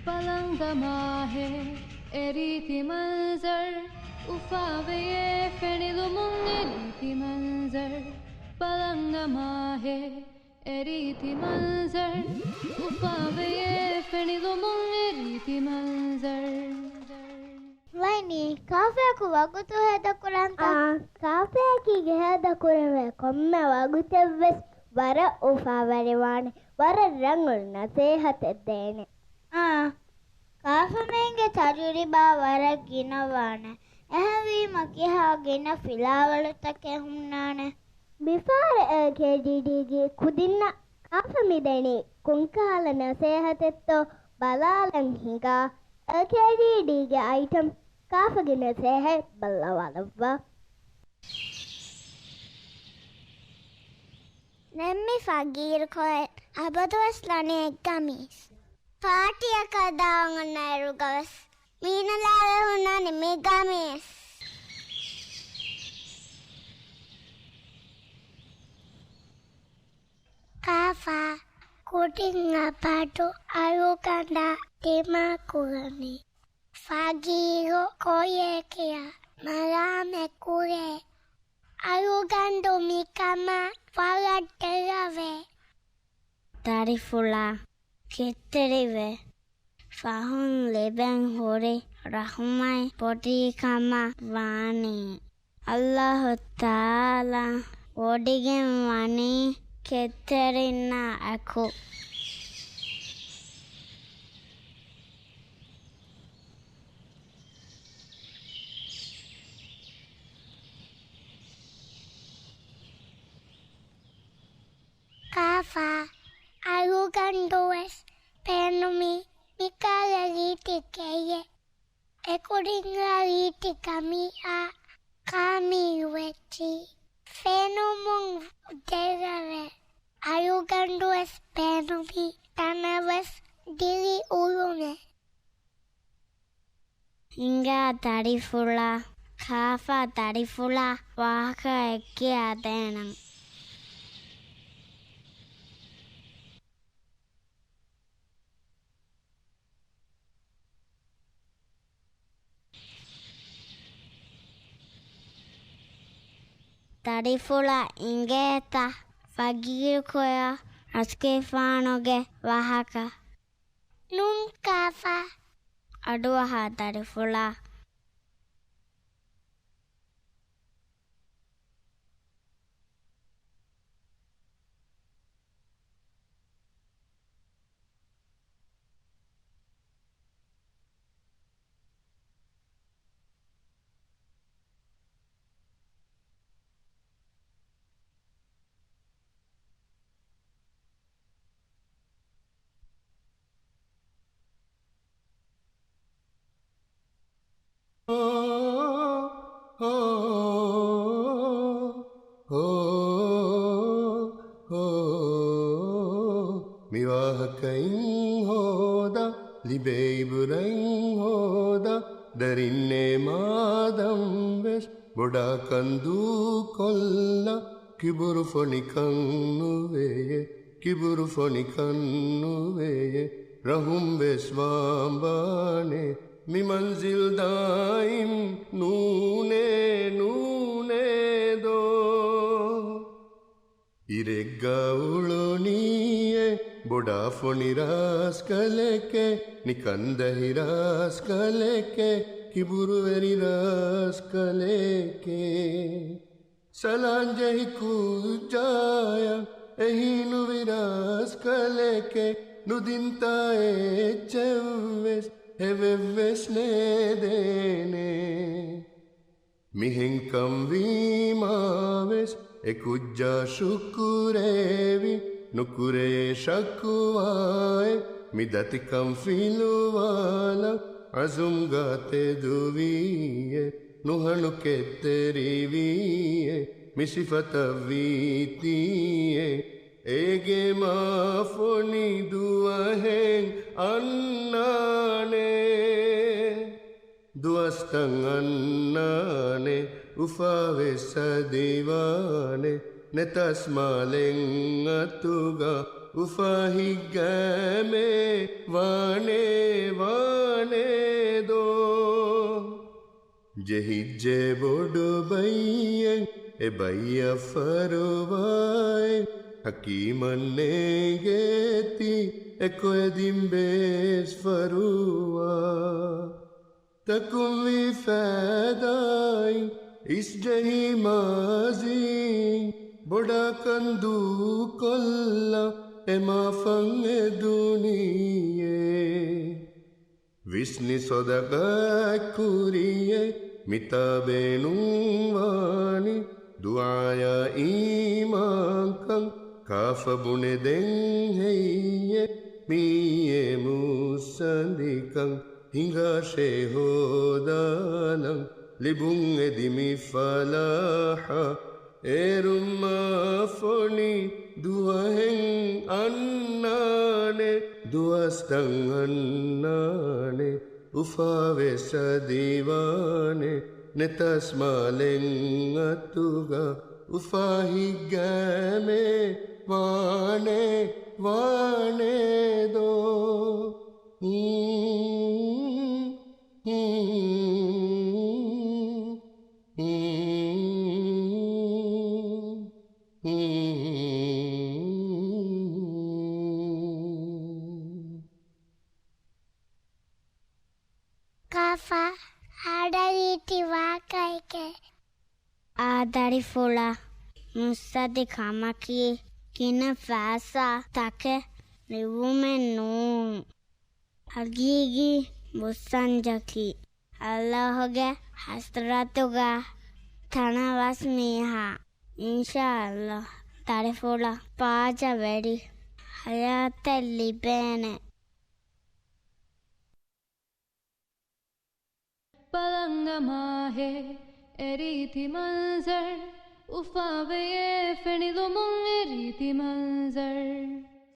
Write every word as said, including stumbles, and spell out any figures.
ބަލަން ގަމާހޭ އެ ރީތި މަންޒަރު، އުފާވެޔޭ ފެނިލުމުން އެ ރީތި މަންޒަރު. ބަލަން ގަމާހޭ އެ ރީތި މަންޒަރު، އުފާވެޔޭ ފެނިލުމުން އެ ރީތި މަންޒަރު. ވައިނީ، ކާފަޔަކު ވަގުތު ހޭދަކުރަންތަ؟ އާ، ކާފަޔަކީ ހޭދަކުރެވޭ ކޮންމެ ވަގުތެއްވެސް ވަރަށް އުފާވެރިވާނެ، ވަރަށް ރަނގަޅު ނަސޭހަތެއް ދޭނެ. އާ، ކާފަމެންގެ ތަޖުރިބާ ވަރަށް ގިނަވާނެ. އެހެންވީމަ ކިހާ ގިނަ ފިލާވަޅުތަކެއް ހުންނާނެ. މިފަހަރު އޭކޭޑީޑީގެ ކުދިންނަށް ކާފަ މިދެނީ ކޮންކަހަލަ ނަސޭހަތެއްތޯ ބަލާލަން ހިނގާ. އޭކޭޑީޑީގެ އައިޓަމް ކާފަގެ ނަސޭހަތް ބައްލަވާލައްވާ. ދެން މި ފަގީރު ކޮއެ އަބަދުވެސް ލަނޭ ގަމީސް. ފާޓީއަކަށް ދާން އޮންނަ އިރުގަވެސް މީނަލާވެ ހުންނާނެ މި ގަމީސް. ކާފަ ކުދިން އަބަދު އަޅުގަނޑަށް ދިމާކުރަނީ ފަގީރު ކޮއެ ކިޔާ މަރާމެއް ކުރޭ. އަޅުގަނޑު މިކަމަށް ވަރަށް ދެރަވޭ. ދަރިފުޅާ ކެތްތެރިވެ ފަހުން ލިބެން ހުރި ރަޙުމަތް ބޮޑީ ކަމަށް ވާނީ. އައްލާހު ތަޢާލާ ވޮޑިގެން ވަނީ ކެތްތެރިންނާ އެކު. ކާފަ އަޅުގަނޑުވެސް ބޭނުމީ މިކަހަލަ ރީތި ގެއެއް. އެކުދިންގެ ރީތި ގަމީއާ ކާމިލްވެއްޖި ފެނުމުން ދެރަވޭ. އަޅުގަނޑުވެސް ބޭނުމީ ތަނަވެސް ދިރިއުޅުމެއް. ހިނގާ ދަރިފުޅާ، ކާފަ ދަރިފުޅާ ވާހަކައެއް ކިޔާދޭނަން. ދަރިފުޅަށް އިނގޭތަ ފަގީރުކޮއާ ރަސްގެފާނުގެ ވާހަކަ؟ ނޫން ކާފަ. އަޑުއަހާ ދަރިފުޅާ. މިވާހަކައިން ހޯދާ، ލިބޭ އިބުރަތް ހޯދާ، ދަރިންނޭ މާދަން ވެސް ބޮޑާކަން ދޫކޮށްލާ، ކިބުރު ފޮނިކަން ނުވެޔޭ، ކިބުރު ފޮނިކަން ނުވެޔޭ، ރަހުމް ވެސް ވާންވާނެ، މި މަންޒިލް ދާއިމް ނޫނޭ، ނޫނޭ ދޯ. އިރެއްގަ އުޅުނީއޭ، ބޮޑާ ފޮނި ރަސްކަލެކޭ، ނިކަން ދަހި ރަސްކަލެކޭ، ކިބުރުވެރި ރަސްކަލެކޭ. ސަލާން ޖެހި ކުއްޖާޔަށް އެހީނުވި ރަސްކަލެކޭ، ނުދިންތާ އެއްޗެއްވެސް ހެވެއްވެސް ނޭދޭނެ. މިހެންކަން ވީމާވެސް އެ ކުއްޖާ ޝުކުރެވި، ނުކުރޭ ޝަކުވާއެއް މި ދަތިކަން ފިލުވާލަން. އަޒުމްގަ ތެދުވީއެއް، ނުހަނު ކެތްތެރިވީއެއް، މި ސިފަތައް ވީތީއެއް، އޭގެ މާ ފޮނި ދުވަހެއް އަންނާނެ. ދުވަސްތައް އަންނާނެ، އުފާވެސް އަދިވާނެ، ނެތަސްމާލެން އަތުގަ އުފާ ހިއްގައިމޭ ވާނެ. ޖެހިއްޖެ ބޮޑު ބައްޔެއް، އެ ބައްޔަށް ފަރުވާއެއް، ހަކީމަށް ނޭނގޭތީ، އެ ކޮއެދިން ބޭސް ފަރުވާ. ތަކުން ވީ ފައިދާއިން، އިސްޖެހި މާޒީ، ބޮޑާކަން ދޫކޮށްލަ، އެ މާފަން އެ ދުނިޔެ. ވިސްނި ސޮދަގާ ކުރިޔެ، މިތާ ބޭނުންވާނި، ދުޢާޔާ އީމާންކަން، ކާފަ ބުނެ ދެން ހެއްޔެ، މީއޭ މުއްސަނދިކަން، ހިނގާށޭ ހޯދާލަން، ލިބުން އެދި މި ފަލާޙަ. އޭރުން މާ ފޮނި ދުވަހެއް އަންނާނެ، ދުވަސްތައް އަންނާނެ، އުފާވެސް އަދިވާނެ، ނެތަސް މާލެއް އަތުގަ، އުފާ ހިތްގައިމޭ ވާނެ، ވާނެ ދޯ. ކާފަ އަޑައިޓި ވާކައެކޭ. އާ ދަރިފުޅާ، މުއްސަނދި ކަމަކީ ގިނަ ފައިސާ ތަކެއް ލިބުމެއް ނޫން. ހަގީގީ މުއްސަނދަކީ ﷲ ގެ ޙަޟްރަތުގަ ތަނަވަސް މީހާ. އިންޝާﷲ ދަރިފުޅަށް ބާޖަވެރި ޙަޔާތެއް ލިބޭނެ. ބަލަންޏާ މާހޭ އެ ރީތި މަންޒަރު، އުފާވެޔޭ ފެނިލުމުން އެ ރީތި މަންޒަރު.